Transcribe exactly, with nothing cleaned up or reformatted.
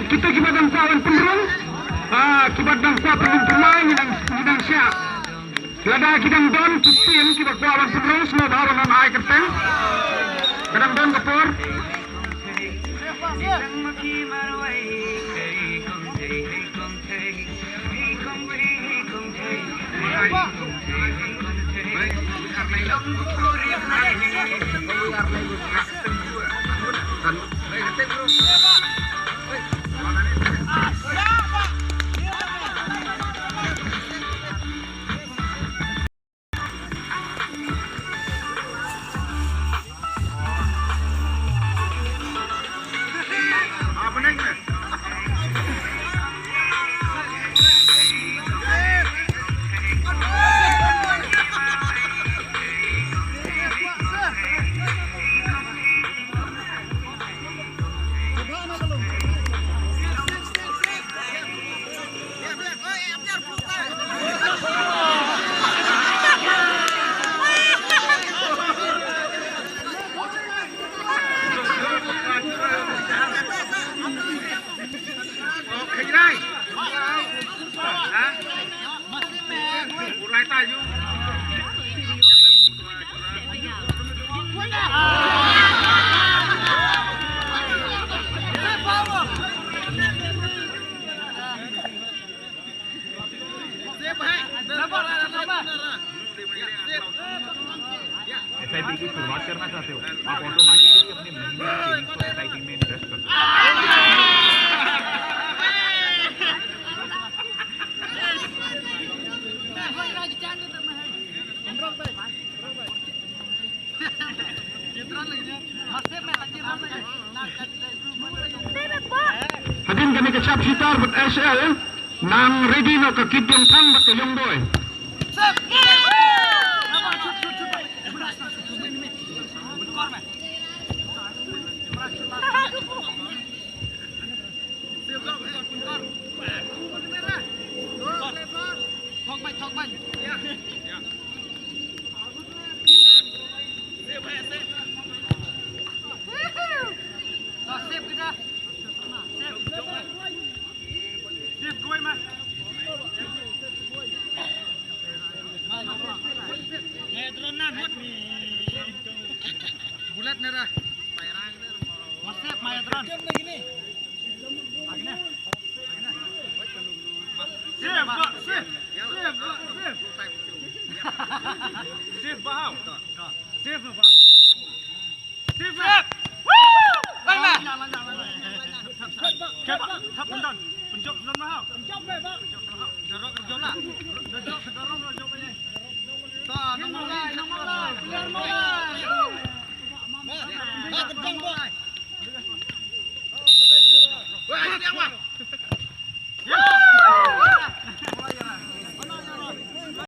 Kita kiba dang kwah ban pynrung, ah, kiba dang kwah pynrung pynlai, ngi dang, ngi dang shah. Lada ki dang don ki team kiba kwah ban pynrung, sngewbha ban wan ai kyrteng. Ka dang don ka por. एसआईपी की शुरुआत करना चाहते हो? आप ऑटोमेटिकली अपने महीने की सेविंग्स को एसआईपी में इन्वेस्ट कर सकते हो। Hadien kane ka chapter bad S L, nang ready noh ka kit jong Thang bad ka Young Boy. Bulat nera. Masih, Mayadran. Save, save, save, save. Save, bah. Save, bah. Save, bah. Woo! Bang, bah. Thap, thap, pynjop, pynjop, bah. Pynjop, bah. Dorong, dorong, dorong, dorong, bah. Ta, nang malai, nang malai, player malai. Bah, bah, kencang, bah. Wah, ini apa?